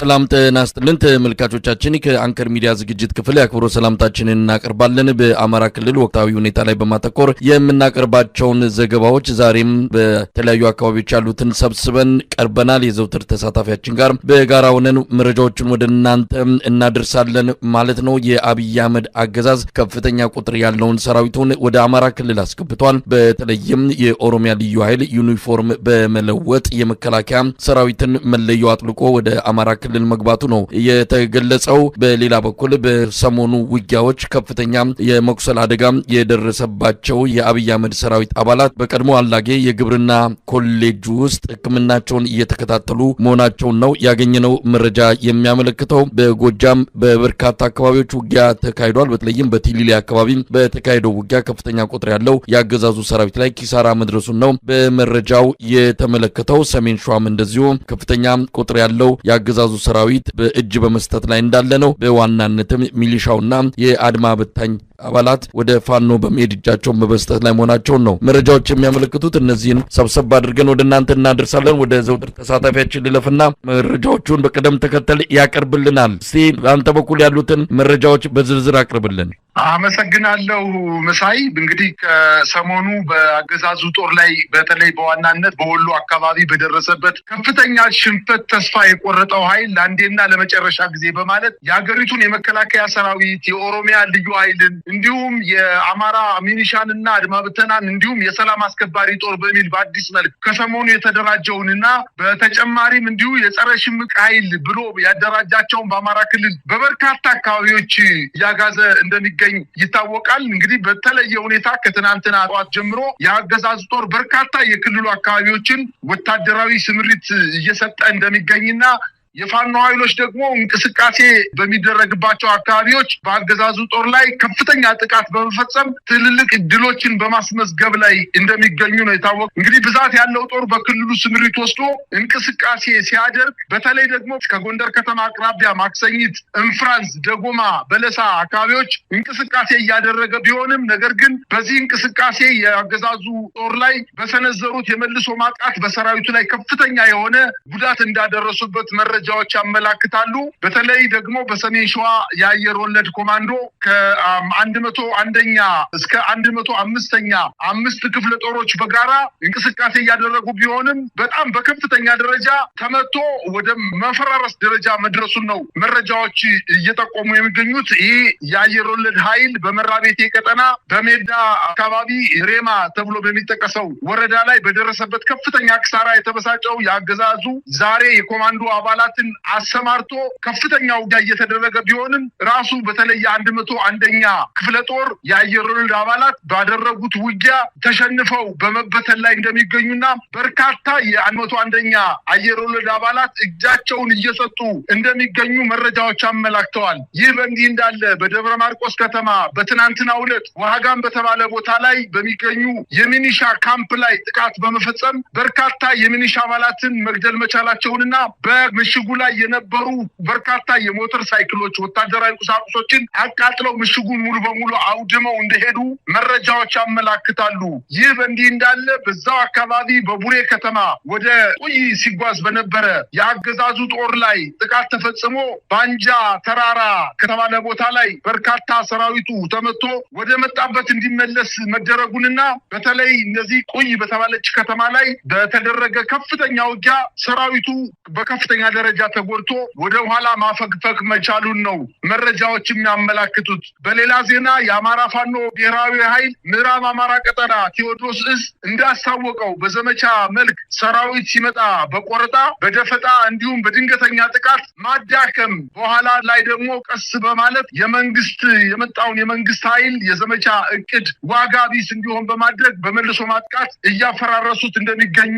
ሰላም ጤና ይስጥልን ተመልካቾቻችን፣ ከአንከር ሚዲያ ዝግጅት ክፍል የአክብሮት ሰላምታችንን እናቀርባለን። በአማራ ክልል ወቅታዊ ሁኔታ ላይ በማተኮር የምናቀርባቸውን ዘገባዎች ዛሬም በተለያዩ አካባቢዎች ያሉትን ሰብስበን ቀርበናል። የዘውትር ተሳታፊያችን ጋር በጋራ ሆነን መረጃዎችን ወደ እናንተ እናደርሳለን ማለት ነው። የአብይ አህመድ አገዛዝ ከፍተኛ ቁጥር ያለውን ሰራዊቱን ወደ አማራ ክልል አስገብቷል። በተለይም የኦሮሚያ ልዩ ኃይል ዩኒፎርም በመለወጥ የመከላከያ ሰራዊትን መለዮ አጥልቆ ወደ አማራ ክልል መግባቱ ነው የተገለጸው። በሌላ በኩል በሰሞኑ ውጊያዎች ከፍተኛ የመቁሰል አደጋ የደረሰባቸው የአብይ አህመድ ሰራዊት አባላት በቀድሞ አላጌ የግብርና ኮሌጅ ውስጥ ሕክምናቸውን እየተከታተሉ መሆናቸውን ነው ያገኘነው መረጃ የሚያመለክተው። በጎጃም በበርካታ አካባቢዎች ውጊያ ተካሂዷል። በተለይም በቲሊሊ አካባቢ በተካሄደው ውጊያ ከፍተኛ ቁጥር ያለው የአገዛዙ ሰራዊት ላይ ኪሳራ መድረሱን ነው በመረጃው የተመለከተው። ሰሜን ሸዋም እንደዚሁ ከፍተኛ ቁጥር ያለው የአገዛዙ ሰራዊት በእጅ በመስጠት ላይ እንዳለ ነው። በዋናነትም ሚሊሻውና የአድማ በታኝ አባላት ወደ ፋኖ በመሄድ እጃቸውን በመስጠት ላይ መሆናቸውን ነው መረጃዎች የሚያመለክቱት። እነዚህን ሰብሰብ አድርገን ወደ እናንተ እናደርሳለን። ወደ ዘውትር ተሳታፊያችን ልለፍና መረጃዎቹን በቅደም ተከተል ያቀርብልናል። እስቲ በአንተ በኩል ያሉትን መረጃዎች በዝርዝር አቅርብልን። አመሰግናለሁ መሳይ። እንግዲህ ከሰሞኑ በአገዛዙ ጦር ላይ በተለይ በዋናነት በወሎ አካባቢ በደረሰበት ከፍተኛ ሽንፈት ተስፋ የቆረጠው ኃይል ለአንዴና ለመጨረሻ ጊዜ በማለት የሀገሪቱን የመከላከያ ሰራዊት፣ የኦሮሚያ ልዩ ኃይልን እንዲሁም የአማራ ሚኒሻንና አድማ ብተናን እንዲሁም የሰላም አስከባሪ ጦር በሚል በአዲስ መልክ ከሰሞኑ የተደራጀውንና በተጨማሪም እንዲሁ የጸረ ሽምቅ ኃይል ብሎ ያደራጃቸውን በአማራ ክልል በበርካታ አካባቢዎች እያጋዘ እንደሚገኝ ይታወቃል። እንግዲህ በተለየ ሁኔታ ከትናንትና ጠዋት ጀምሮ የአገዛዙ ጦር በርካታ የክልሉ አካባቢዎችን ወታደራዊ ስምሪት እየሰጠ እንደሚገኝና የፋኖ ኃይሎች ደግሞ እንቅስቃሴ በሚደረግባቸው አካባቢዎች በአገዛዙ ጦር ላይ ከፍተኛ ጥቃት በመፈጸም ትልልቅ ድሎችን በማስመዝገብ ላይ እንደሚገኙ ነው የታወቀ። እንግዲህ ብዛት ያለው ጦር በክልሉ ስምሪት ወስዶ እንቅስቃሴ ሲያደርግ በተለይ ደግሞ ከጎንደር ከተማ አቅራቢያ ማክሰኝት፣ እንፍራንስ፣ ደጎማ፣ በለሳ አካባቢዎች እንቅስቃሴ እያደረገ ቢሆንም ነገር ግን በዚህ እንቅስቃሴ የአገዛዙ ጦር ላይ በሰነዘሩት የመልሶ ማጥቃት በሰራዊቱ ላይ ከፍተኛ የሆነ ጉዳት እንዳደረሱበት መረጃዎች ያመላክታሉ። በተለይ ደግሞ በሰሜን ሸዋ የአየር ወለድ ኮማንዶ ከ101ኛ እስከ 105ኛ 5 ክፍለ ጦሮች በጋራ እንቅስቃሴ እያደረጉ ቢሆንም በጣም በከፍተኛ ደረጃ ተመቶ ወደ መፈራረስ ደረጃ መድረሱን ነው መረጃዎች እየጠቆሙ የሚገኙት። ይህ የአየር ወለድ ኃይል በመራቤቴ ቀጠና በሜዳ አካባቢ ሬማ ተብሎ በሚጠቀሰው ወረዳ ላይ በደረሰበት ከፍተኛ ኪሳራ የተበሳጨው የአገዛዙ ዛሬ የኮማንዶ አባላት አሰማርቶ ከፍተኛ ውጊያ እየተደረገ ቢሆንም ራሱ በተለይ 101ኛ ክፍለ ጦር የአየር ወለድ አባላት ባደረጉት ውጊያ ተሸንፈው በመበተን ላይ እንደሚገኙና በርካታ የ101ኛ አየር ወለድ አባላት እጃቸውን እየሰጡ እንደሚገኙ መረጃዎች አመላክተዋል። ይህ በእንዲህ እንዳለ በደብረ ማርቆስ ከተማ በትናንትናው ዕለት ዋጋም በተባለ ቦታ ላይ በሚገኙ የሚኒሻ ካምፕ ላይ ጥቃት በመፈጸም በርካታ የሚኒሻ አባላትን መግደል መቻላቸውንና በምሽጉ ላይ የነበሩ በርካታ የሞተር ሳይክሎች፣ ወታደራዊ ቁሳቁሶችን አቃጥለው ምሽጉን ሙሉ በሙሉ አውድመው እንደሄዱ መረጃዎች ያመላክታሉ። ይህ በእንዲህ እንዳለ በዛው አካባቢ በቡሬ ከተማ ወደ ቁይ ሲጓዝ በነበረ የአገዛዙ ጦር ላይ ጥቃት ተፈጽሞ ባንጃ ተራራ ከተባለ ቦታ ላይ በርካታ ሰራዊቱ ተመቶ ወደ መጣበት እንዲመለስ መደረጉንና በተለይ እነዚህ ቁይ በተባለች ከተማ ላይ በተደረገ ከፍተኛ ውጊያ ሰራዊቱ በከፍተኛ ደረጃ ተጎድቶ ወደ ኋላ ማፈግፈግ መቻሉን ነው መረጃዎች የሚያመላክቱት። በሌላ ዜና የአማራ ፋኖ ብሔራዊ ኃይል ምዕራብ አማራ ቀጠና ቴዎድሮስ እዝ እንዳስታወቀው በዘመቻ መልክ ሰራዊት ሲመጣ በቆረጣ፣ በደፈጣ እንዲሁም በድንገተኛ ጥቃት ማዳከም፣ በኋላ ላይ ደግሞ ቀስ በማለት የመንግስት የመጣውን የመንግስት ኃይል የዘመቻ እቅድ ዋጋ ቢስ እንዲሆን በማድረግ በመልሶ ማጥቃት እያፈራረሱት እንደሚገኙ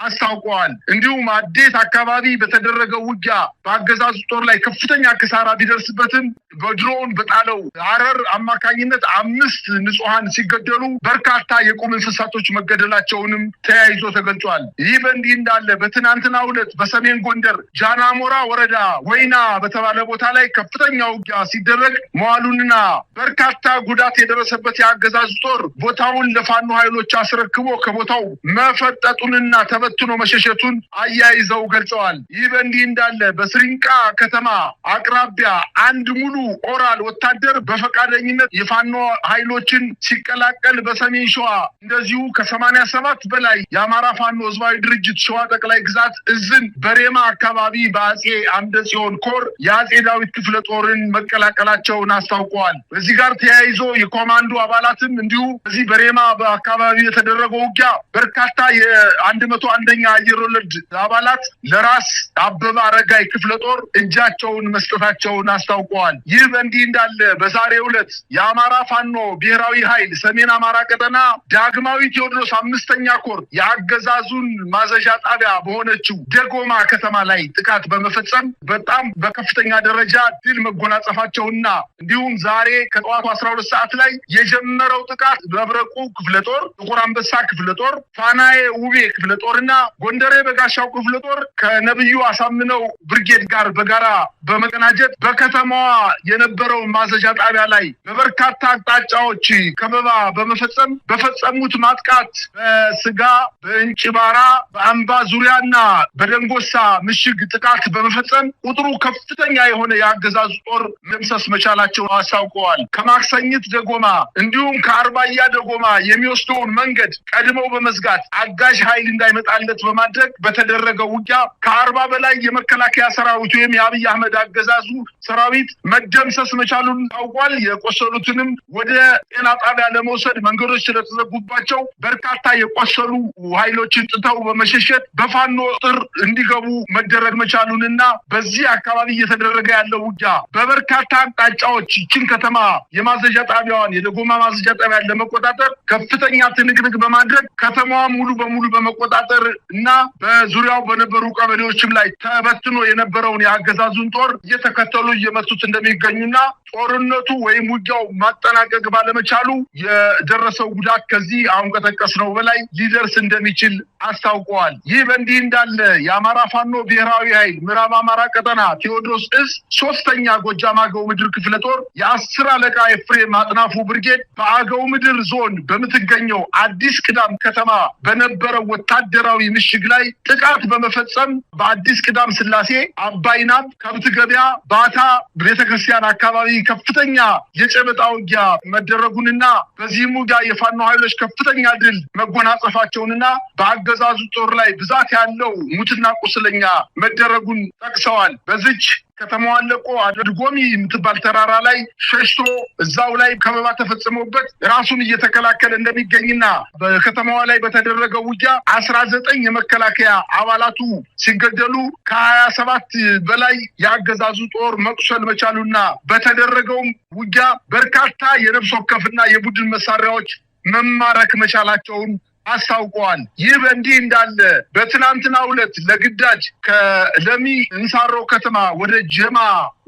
አስታውቀዋል። እንዲሁም አዴት አካባቢ በተደረገው ውጊያ በአገዛዙ ጦር ላይ ከፍተኛ ኪሳራ ቢደርስበትም በድሮን በጣለው አረር አማካኝነት 5 ንጹሃን ሲገደሉ በርካታ የቁም እንስሳቶች መገደላቸውንም ተያይዞ ተገልጿል። ይህ በእንዲህ እንዳለ በትናንትናው ዕለት በሰሜን ጎንደር ጃናሞራ ወረዳ ወይና በተባለ ቦታ ላይ ከፍተኛ ውጊያ ሲደረግ መዋሉንና በርካታ ጉዳት የደረሰበት የአገዛዙ ጦር ቦታውን ለፋኖ ኃይሎች አስረክቦ ከቦታው መፈጠጡንና ተበትኖ ተበትኖ መሸሸቱን አያይዘው ገልጸዋል። ይህ በእንዲህ እንዳለ በስሪንቃ ከተማ አቅራቢያ አንድ ሙሉ ኦራል ወታደር በፈቃደኝነት የፋኖ ኃይሎችን ሲቀላቀል፣ በሰሜን ሸዋ እንደዚሁ ከ87 በላይ የአማራ ፋኖ ህዝባዊ ድርጅት ሸዋ ጠቅላይ ግዛት እዝን በሬማ አካባቢ በአጼ አምደ ጽዮን ኮር የአጼ ዳዊት ክፍለ ጦርን መቀላቀላቸውን አስታውቀዋል። በዚህ ጋር ተያይዞ የኮማንዶ አባላትም እንዲሁ በዚህ በሬማ በአካባቢ የተደረገው ውጊያ በርካታ የ101ኛ አየር ወለድ አባላት ለራስ አበበ አረጋይ ክፍለ ጦር እጃቸውን መስጠታቸውን አስታውቀዋል። ይህ በእንዲህ እንዳለ በዛሬው ዕለት የአማራ ፋኖ ብሔራዊ ኃይል ሰሜን አማራ ቀጠና ዳግማዊ ቴዎድሮስ 5ኛ ኮር የአገዛዙን ማዘዣ ጣቢያ በሆነችው ደጎማ ከተማ ላይ ጥቃት በመፈጸም በጣም በከፍተኛ ደረጃ ድል መጎናጸፋቸውና እንዲሁም ዛሬ ከጠዋቱ 12 ሰዓት ላይ የጀመረው ጥቃት መብረቁ ክፍለ ጦር፣ ጥቁር አንበሳ ክፍለ ጦር፣ ፋናዬ ውቤ ክፍለ ጦርና ጎንደሬ በጋሻው ክፍለ ጦር ከነብዩ አሳምነው ብርጌድ ጋር በጋራ በመቀናጀት በከተማዋ የነበረውን ማዘዣ ጣቢያ ላይ በበርካታ አቅጣጫዎች ከበባ በመፈጸም በፈጸሙት ማጥቃት በስጋ፣ በእንጭባራ፣ በአምባ ዙሪያና በደንጎሳ ምሽግ ጥቃት በመፈጸም ቁጥሩ ከፍተኛ የሆነ የአገዛዙ ጦር መደምሰስ መቻላቸው አስታውቀዋል። ከማክሰኝት ደጎማ እንዲሁም ከአርባያ ደጎማ የሚወስደውን መንገድ ቀድመው በመዝጋት አጋዥ ኃይል እንዳይመጣለት በማድረግ በተደረገው ውጊያ ከ40 በላይ የመከላከያ ሰራዊት ወይም የአብይ አህመድ አገዛዙ ሰራዊት መደምሰስ መቻሉን ታውቋል። የቆሰሉትንም ወደ ጤና ጣቢያ ለመውሰድ መንገዶች ስለተዘጉባቸው በርካታ የቆሰሉ ኃይሎችን ጥተው በመሸሸት በፋኖ ጥር እንዲገቡ መደረግ መቻሉንና በዚህ አካባቢ እየተደረገ ያለው ውጊያ በበርካታ አቅጣጫዎች ይህችን ከተማ የማዘዣ ጣቢያዋን የደጎማ ማዘዣ ጣቢያን ለመቆጣጠር ከፍተኛ ትንቅንቅ በማድረግ ከተማዋን ሙሉ በሙሉ በመቆጣጠር እና በዙሪያው በነበሩ ቀበሌዎችም ላይ ተበትኖ የነበረውን የአገዛዙን ጦር እየተከተሉ እየመቱት እንደሚገኙና ጦርነቱ ወይም ውጊያው ማጠናቀቅ ባለመቻሉ የደረሰው ጉዳት ከዚህ አሁን ከጠቀስነው በላይ ሊደርስ እንደሚችል አስታውቀዋል። ይህ በእንዲህ እንዳለ የአማራ ፋኖ ብሔራዊ ኃይል ምዕራብ አማራ ቀጠና ቴዎድሮስ እዝ 3ኛ ጎጃም አገው ምድር ክፍለ ጦር የ10 አለቃ ኤፍሬም አጥናፉ ብርጌድ በአገው ምድር ዞን በምትገኘው አዲስ ቅዳም ከተማ በነበረው ወታደራዊ ምሽግ ላይ ጥቃት በመፈጸም በአዲስ ቅዳም ስላሴ፣ አባይናብ፣ ከብት ገበያ፣ ባታ ቤተክርስቲያን አካባቢ ከፍተኛ የጨበጣ ውጊያ መደረጉንና በዚህም ውጊያ የፋኖ ኃይሎች ከፍተኛ ድል መጎናጸፋቸውንና በአገዛዙ ጦር ላይ ብዛት ያለው ሙትና ቁስለኛ መደረጉን ጠቅሰዋል። በዚች ከተማዋን ለቆ አድጎሚ የምትባል ተራራ ላይ ሸሽቶ እዛው ላይ ከበባ ተፈጽሞበት ራሱን እየተከላከለ እንደሚገኝና በከተማዋ ላይ በተደረገው ውጊያ 19 የመከላከያ አባላቱ ሲገደሉ ከ27 በላይ የአገዛዙ ጦር መቁሰል መቻሉና በተደረገውም ውጊያ በርካታ የነፍስ ወከፍና የቡድን መሳሪያዎች መማረክ መቻላቸውን አስታውቀዋል። ይህ በእንዲህ እንዳለ በትናንትናው ዕለት ለግዳጅ ከለሚ እንሳሮ ከተማ ወደ ጀማ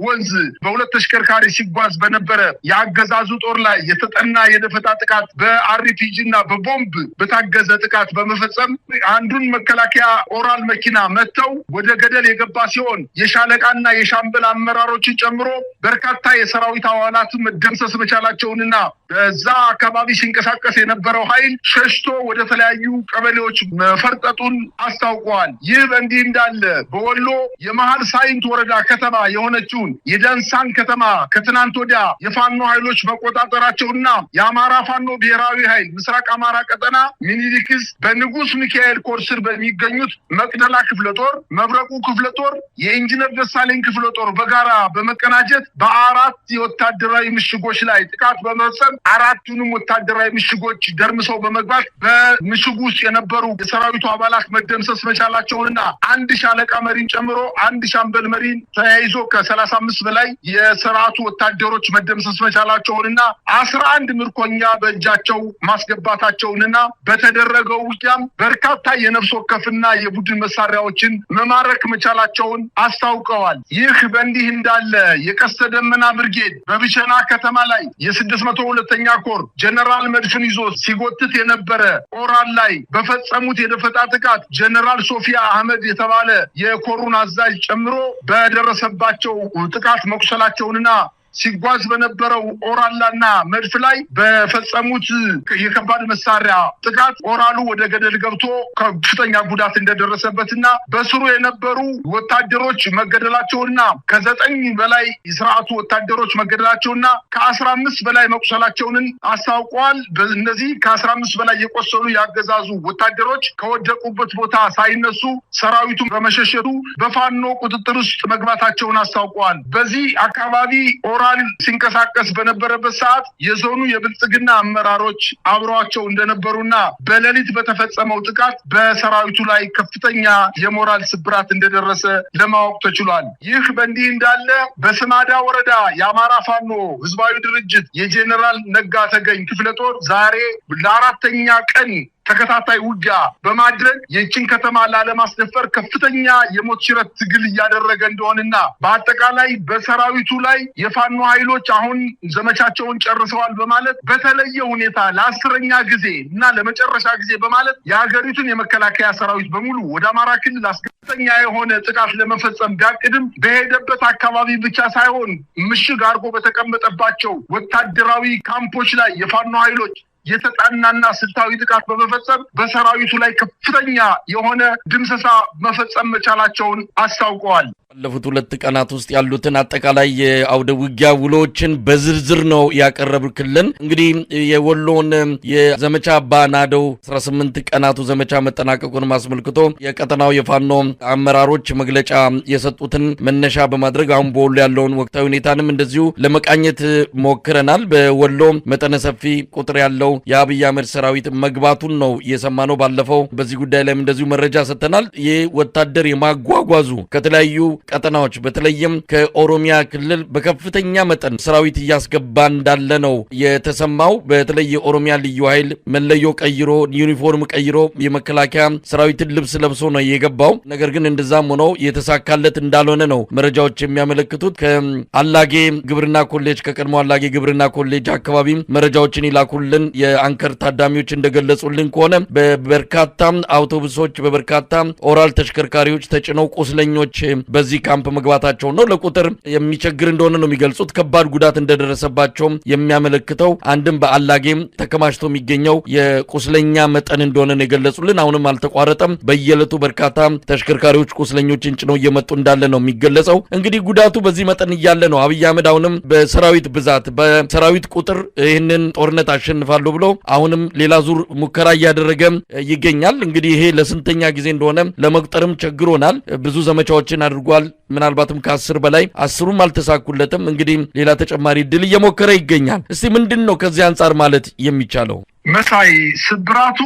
ወንዝ በሁለት ተሽከርካሪ ሲጓዝ በነበረ የአገዛዙ ጦር ላይ የተጠና የደፈጣ ጥቃት በአርፒጂ እና በቦምብ በታገዘ ጥቃት በመፈጸም አንዱን መከላከያ ኦራል መኪና መጥተው ወደ ገደል የገባ ሲሆን የሻለቃና የሻምበል አመራሮችን ጨምሮ በርካታ የሰራዊት አባላት መደምሰስ መቻላቸውንና በዛ አካባቢ ሲንቀሳቀስ የነበረው ኃይል ሸሽቶ ወደ ተለያዩ ቀበሌዎች መፈርጠጡን አስታውቀዋል። ይህ በእንዲህ እንዳለ በወሎ የመሃል ሳይንት ወረዳ ከተማ የሆነችውን የደንሳን ከተማ ከትናንት ወዲያ የፋኖ ኃይሎች መቆጣጠራቸውና የአማራ ፋኖ ብሔራዊ ኃይል ምስራቅ አማራ ቀጠና ሚኒሊክ እዝ በንጉስ ሚካኤል ኮር ስር በሚገኙት መቅደላ ክፍለ ጦር፣ መብረቁ ክፍለ ጦር፣ የኢንጂነር ደሳለኝ ክፍለ ጦር በጋራ በመቀናጀት በአራት የወታደራዊ ምሽጎች ላይ ጥቃት በመፈጸም አራቱንም ወታደራዊ ምሽጎች ደርምሰው በመግባት በምሽጉ ውስጥ የነበሩ የሰራዊቱ አባላት መደምሰስ መቻላቸውንና አንድ ሻለቃ መሪን ጨምሮ አንድ ሻምበል መሪን ተያይዞ ከ35 በላይ የስርዓቱ ወታደሮች መደምሰስ መቻላቸውንና 11 ምርኮኛ በእጃቸው ማስገባታቸውንና በተደረገው ውጊያም በርካታ የነፍስ ወከፍና የቡድን መሳሪያዎችን መማረክ መቻላቸውን አስታውቀዋል። ይህ በእንዲህ እንዳለ የቀስተ ደመና ብርጌድ በብቸና ከተማ ላይ የ602ኛ ኮር ጀነራል መድፍን ይዞ ሲጎትት የነበረ ኦራል ላይ በፈጸሙት የደፈጣ ጥቃት ጀነራል ሶፊያ አህመድ የተባለ የኮሩን አዛዥ ጨምሮ በደረሰባቸው ጥቃት መቁሰላቸውንና ሲጓዝ በነበረው ኦራላና መድፍ ላይ በፈጸሙት የከባድ መሳሪያ ጥቃት ኦራሉ ወደ ገደል ገብቶ ከፍተኛ ጉዳት እንደደረሰበትና በስሩ የነበሩ ወታደሮች መገደላቸውና ከ9 በላይ የስርዓቱ ወታደሮች መገደላቸውና ከ15 በላይ መቁሰላቸውን አስታውቀዋል። በእነዚህ ከ15 በላይ የቆሰሉ ያገዛዙ ወታደሮች ከወደቁበት ቦታ ሳይነሱ ሰራዊቱ በመሸሸቱ በፋኖ ቁጥጥር ውስጥ መግባታቸውን አስታውቀዋል። በዚህ አካባቢ ኦራል ሲንቀሳቀስ በነበረበት ሰዓት የዞኑ የብልጽግና አመራሮች አብረዋቸው እንደነበሩና በሌሊት በተፈጸመው ጥቃት በሰራዊቱ ላይ ከፍተኛ የሞራል ስብራት እንደደረሰ ለማወቅ ተችሏል። ይህ በእንዲህ እንዳለ በስማዳ ወረዳ የአማራ ፋኖ ህዝባዊ ድርጅት የጄኔራል ነጋ ተገኝ ክፍለ ጦር ዛሬ ለአራተኛ ቀን ተከታታይ ውጊያ በማድረግ የቺን ከተማ ላለማስደፈር ከፍተኛ የሞት ሽረት ትግል እያደረገ እንደሆነና በአጠቃላይ በሰራዊቱ ላይ የፋኖ ኃይሎች አሁን ዘመቻቸውን ጨርሰዋል በማለት በተለየ ሁኔታ ለአስረኛ ጊዜ እና ለመጨረሻ ጊዜ በማለት የሀገሪቱን የመከላከያ ሰራዊት በሙሉ ወደ አማራ ክልል አስከፍተኛ የሆነ ጥቃት ለመፈጸም ቢያቅድም በሄደበት አካባቢ ብቻ ሳይሆን ምሽግ አድርጎ በተቀመጠባቸው ወታደራዊ ካምፖች ላይ የፋኖ ኃይሎች የተጣናና ስልታዊ ጥቃት በመፈጸም በሰራዊቱ ላይ ከፍተኛ የሆነ ድምሰሳ መፈጸም መቻላቸውን አስታውቀዋል። ባለፉት ሁለት ቀናት ውስጥ ያሉትን አጠቃላይ የአውደ ውጊያ ውሎችን በዝርዝር ነው ያቀረብክልን። እንግዲህ የወሎን የዘመቻ ባናደው 18 ቀናቱ ዘመቻ መጠናቀቁን አስመልክቶ የቀጠናው የፋኖ አመራሮች መግለጫ የሰጡትን መነሻ በማድረግ አሁን በወሎ ያለውን ወቅታዊ ሁኔታንም እንደዚሁ ለመቃኘት ሞክረናል። በወሎ መጠነ ሰፊ ቁጥር ያለው የአብይ አህመድ ሰራዊት መግባቱን ነው የሰማነው። ባለፈው በዚህ ጉዳይ ላይም እንደዚሁ መረጃ ሰጥተናል። የወታደር የማጓጓዙ ከተለያዩ ቀጠናዎች በተለይም ከኦሮሚያ ክልል በከፍተኛ መጠን ሰራዊት እያስገባ እንዳለ ነው የተሰማው። በተለይ የኦሮሚያ ልዩ ኃይል መለዮ ቀይሮ ዩኒፎርም ቀይሮ የመከላከያ ሰራዊትን ልብስ ለብሶ ነው የገባው። ነገር ግን እንደዛም ሆኖ የተሳካለት እንዳልሆነ ነው መረጃዎች የሚያመለክቱት። ከአላጌ ግብርና ኮሌጅ ከቀድሞ አላጌ ግብርና ኮሌጅ አካባቢ መረጃዎችን ይላኩልን የአንከር ታዳሚዎች እንደገለጹልን ከሆነ በበርካታ አውቶቡሶች በበርካታ ኦራል ተሽከርካሪዎች ተጭነው ቁስለኞች በዚህ ካምፕ መግባታቸው ነው። ለቁጥር የሚቸግር እንደሆነ ነው የሚገልጹት። ከባድ ጉዳት እንደደረሰባቸው የሚያመለክተው አንድም በአላጌም ተከማችቶ የሚገኘው የቁስለኛ መጠን እንደሆነ ነው የገለጹልን። አሁንም አልተቋረጠም። በየለቱ በርካታ ተሽከርካሪዎች ቁስለኞችን ጭነው እየመጡ እንዳለ ነው የሚገለጸው። እንግዲህ ጉዳቱ በዚህ መጠን እያለ ነው አብይ አህመድ አሁንም በሰራዊት ብዛት በሰራዊት ቁጥር ይህንን ጦርነት አሸንፋለሁ ብሎ አሁንም ሌላ ዙር ሙከራ እያደረገ ይገኛል። እንግዲህ ይሄ ለስንተኛ ጊዜ እንደሆነ ለመቁጠርም ቸግሮናል። ብዙ ዘመቻዎችን አድርጓል። ምናልባትም ከ10 በላይ 10ሩም አልተሳኩለትም። እንግዲህ ሌላ ተጨማሪ ድል እየሞከረ ይገኛል። እስቲ ምንድነው ከዚህ አንጻር ማለት የሚቻለው? መሳይ፣ ስብራቱ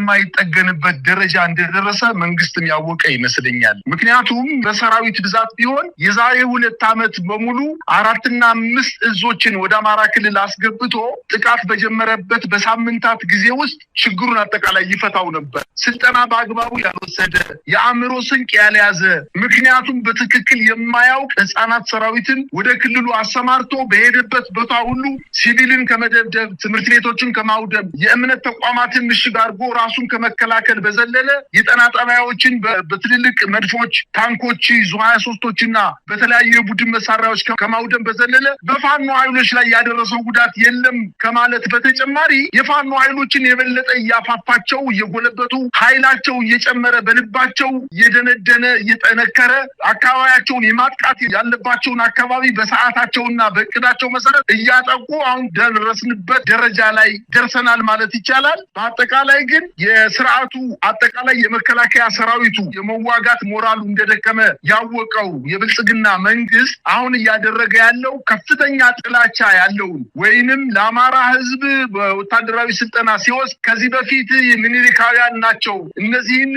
ወደማይጠገንበት ደረጃ እንደደረሰ መንግስትም ያወቀ ይመስለኛል። ምክንያቱም በሰራዊት ብዛት ቢሆን የዛሬ 2 ዓመት በሙሉ 4 እና 5 እዞችን ወደ አማራ ክልል አስገብቶ ጥቃት በጀመረበት በሳምንታት ጊዜ ውስጥ ችግሩን አጠቃላይ ይፈታው ነበር። ስልጠና በአግባቡ ያልወሰደ፣ የአእምሮ ስንቅ ያልያዘ፣ ምክንያቱም በትክክል የማያውቅ ህፃናት ሰራዊትን ወደ ክልሉ አሰማርቶ በሄደበት ቦታ ሁሉ ሲቪልን ከመደብደብ፣ ትምህርት ቤቶችን ከማውደም፣ የእምነት ተቋማትን ምሽግ አድርጎ ራሱን ከመከላከል በዘለለ የጤና ጣቢያዎችን በትልልቅ መድፎች፣ ታንኮች፣ ዙ 23ቶችና በተለያዩ የቡድን መሳሪያዎች ከማውደም በዘለለ በፋኖ ኃይሎች ላይ ያደረሰው ጉዳት የለም ከማለት በተጨማሪ የፋኖ ኃይሎችን የበለጠ እያፋፋቸው እየጎለበቱ ኃይላቸው እየጨመረ በልባቸው እየደነደነ እየጠነከረ አካባቢያቸውን የማጥቃት ያለባቸውን አካባቢ በሰዓታቸውና በእቅዳቸው መሰረት እያጠቁ አሁን ደረስንበት ደረጃ ላይ ደርሰናል ማለት ይቻላል። በአጠቃላይ ግን የስርዓቱ አጠቃላይ የመከላከያ ሰራዊቱ የመዋጋት ሞራሉ እንደደከመ ያወቀው የብልጽግና መንግስት አሁን እያደረገ ያለው ከፍተኛ ጥላቻ ያለውን ወይንም ለአማራ ህዝብ በወታደራዊ ስልጠና ሲወስድ ከዚህ በፊት ምኒልካውያን ናቸው እነዚህን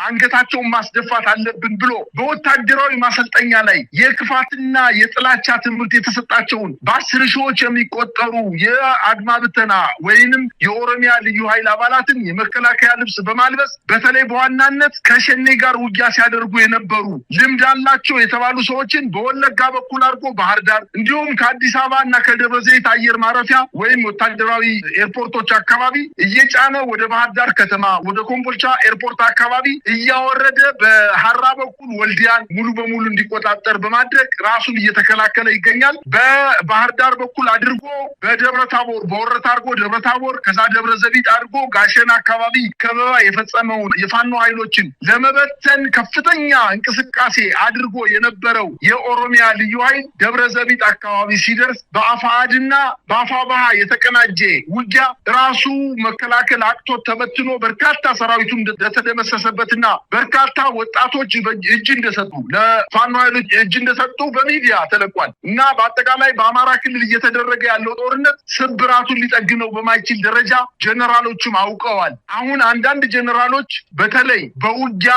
አንገታቸውን ማስደፋት አለብን ብሎ በወታደራዊ ማሰልጠኛ ላይ የክፋትና የጥላቻ ትምህርት የተሰጣቸውን በ10 ሺዎች የሚቆጠሩ የአድማ ብተና ወይንም የኦሮሚያ ልዩ ኃይል አባላትን የመከላከያ ልብስ በማልበስ በተለይ በዋናነት ከሸኔ ጋር ውጊያ ሲያደርጉ የነበሩ ልምድ አላቸው የተባሉ ሰዎችን በወለጋ በኩል አድርጎ ባህር ዳር እንዲሁም ከአዲስ አበባ እና ከደብረ ዘይት አየር ማረፊያ ወይም ወታደራዊ ኤርፖርቶች አካባቢ እየጫነ ወደ ባህር ዳር ከተማ ወደ ኮምቦልቻ ኤርፖርት አካባቢ እያወረደ በሐራ በኩል ወልዲያን ሙሉ በሙሉ በሙሉ እንዲቆጣጠር በማድረግ ራሱን እየተከላከለ ይገኛል። በባህር ዳር በኩል አድርጎ በደብረ ታቦር በወረታ አድርጎ ደብረ ታቦር ከዛ ደብረ ዘቢጥ አድርጎ ጋሸና አካባቢ ከበባ የፈጸመውን የፋኖ ኃይሎችን ለመበተን ከፍተኛ እንቅስቃሴ አድርጎ የነበረው የኦሮሚያ ልዩ ኃይል ደብረ ዘቢጥ አካባቢ ሲደርስ በአፋአድና በአፋባሃ የተቀናጀ ውጊያ ራሱ መከላከል አቅቶ ተበትኖ በርካታ ሰራዊቱ እንደተደመሰሰበትና በርካታ ወጣቶች እጅ እንደሰጡ ለፋኖ ኃይሎች እጅ እንደሰጡ በሚዲያ ተለቋል። እና በአጠቃላይ በአማራ ክልል እየተደረገ ያለው ጦርነት ስብራቱን ሊጠግነው በማይችል ደረጃ ጀነራሎቹም አውቀዋል። አሁን አንዳንድ ጀነራሎች በተለይ በውጊያ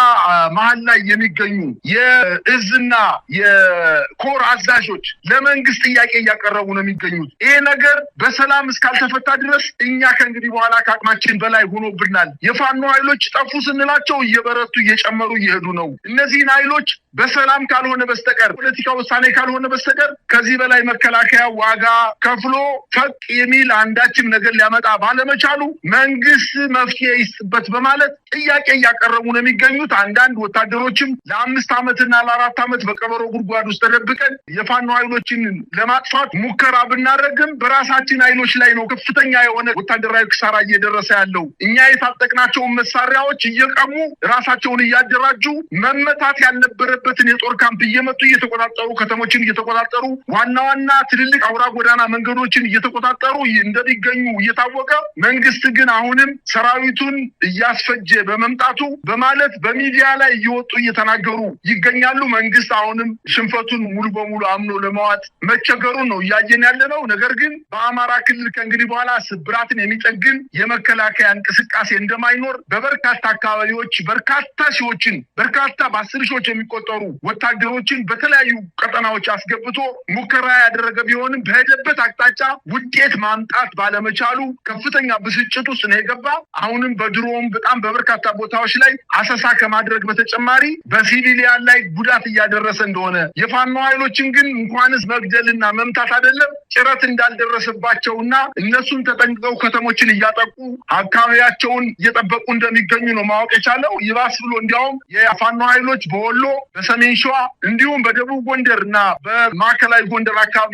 መሀል ላይ የሚገኙ የእዝና የኮር አዛዦች ለመንግስት ጥያቄ እያቀረቡ ነው የሚገኙት። ይሄ ነገር በሰላም እስካልተፈታ ድረስ እኛ ከእንግዲህ በኋላ ከአቅማችን በላይ ሆኖብናል። የፋኖ ኃይሎች ጠፉ ስንላቸው እየበረቱ እየጨመሩ እየሄዱ ነው። እነዚህን ኃይሎች በሰላም ካልሆነ በስተቀር፣ ፖለቲካ ውሳኔ ካልሆነ በስተቀር ከዚህ በላይ መከላከያ ዋጋ ከፍሎ ፈቅ የሚል አንዳችም ነገር ሊያመጣ ባለመቻሉ መንግስት መፍትሄ ይስጥበት በማለት ጥያቄ እያቀረቡ ነው የሚገኙት። አንዳንድ ወታደሮችም ለ5 ዓመትና ለ4 ዓመት በቀበሮ ጉድጓድ ውስጥ ተደብቀን የፋኖ ኃይሎችን ለማጥፋት ሙከራ ብናደርግም በራሳችን ኃይሎች ላይ ነው ከፍተኛ የሆነ ወታደራዊ ኪሳራ እየደረሰ ያለው። እኛ የታጠቅናቸውን መሳሪያዎች እየቀሙ ራሳቸውን እያደራጁ መመታት ያልነበረበትን የጦር ካምፕ እየመጡ እየተቆጣጠሩ፣ ከተሞችን እየተቆጣጠሩ፣ ዋና ዋና ትልልቅ አውራ ጎዳና መንገዶችን እየተቆጣጠሩ እንደሚገኙ እየታወቀ መንግስት ግን አሁንም ሰራዊቱን እያስፈጀ በመምጣቱ በማለት በሚዲያ ላይ እየወጡ እየተናገሩ ይገኛሉ። መንግስት አሁንም ሽንፈቱን ሙሉ በሙሉ አምኖ ለመዋጥ መቸገሩን ነው እያየን ያለ ነው። ነገር ግን በአማራ ክልል ከእንግዲህ በኋላ ስብራትን የሚጠግን የመከላከያ እንቅስቃሴ እንደማይኖር በበርካታ አካባቢዎች በርካታ ሺዎችን፣ በርካታ በ10 ሺዎች የሚቆጠሩ ወታደሮችን በተለያዩ ቀጠናዎች አስገብቶ ሙከራ ያደረገ ቢሆንም በሄደበት አቅጣጫ ውጤት ማምጣት ባለመቻሉ ከፍተኛ ብስጭት ውስጥ ነው የገባ። አሁንም በድሮም በጣም በበርካታ ቦታዎች ላይ አሰሳ ከማድረግ በተጨማሪ በ civilian ላይ ጉዳት እያደረሰ እንደሆነ፣ የፋኖ ኃይሎችን ግን እንኳንስ መግደልና መምታት አይደለም ጭረት እንዳልደረሰባቸውና እነሱን ተጠንቅቀው ከተሞችን እያጠቁ አካባቢያቸውን እየጠበቁ እንደሚገኙ ነው ማወቅ የቻለው። ይባስ ብሎ እንዲያውም የፋኖ ኃይሎች በወሎ፣ በሰሜን ሸዋ እንዲሁም በደቡብ ጎንደር እና በማዕከላዊ ጎንደር አካባቢ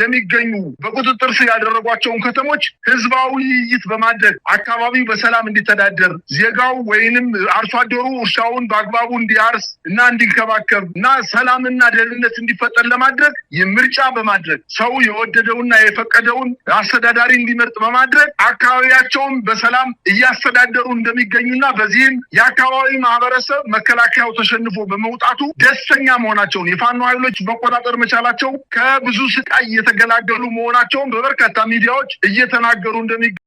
የሚገኙ በቁጥጥር ስር ያደረጓቸውን ከተሞች ህዝባዊ ውይይት በማድረግ አካባቢው በሰላም እንዲተዳደር፣ ዜጋው ወይንም አርሶ አደሩ እርሻውን በአግባቡ እንዲያርስ እና እንዲንከባከብ እና ሰላምና ደህንነት እንዲፈጠር ለማድረግ ምርጫ በማድረግ ሰው የወደደውና የፈቀደውን አስተዳዳሪ እንዲመርጥ በማድረግ አካባቢያቸውን በሰላም እያስተዳደሩ እንደሚገኙና በዚህም የአካባቢ ማህበረሰብ መከላከያው ተሸንፎ በመውጣቱ ደስተኛ መሆናቸውን፣ የፋኖ ኃይሎች መቆጣጠር መቻላቸው ከብዙ ስቃይ እየተገላገሉ መሆናቸውን በበርካታ ሚዲያዎች እየተናገሩ እንደሚገኙ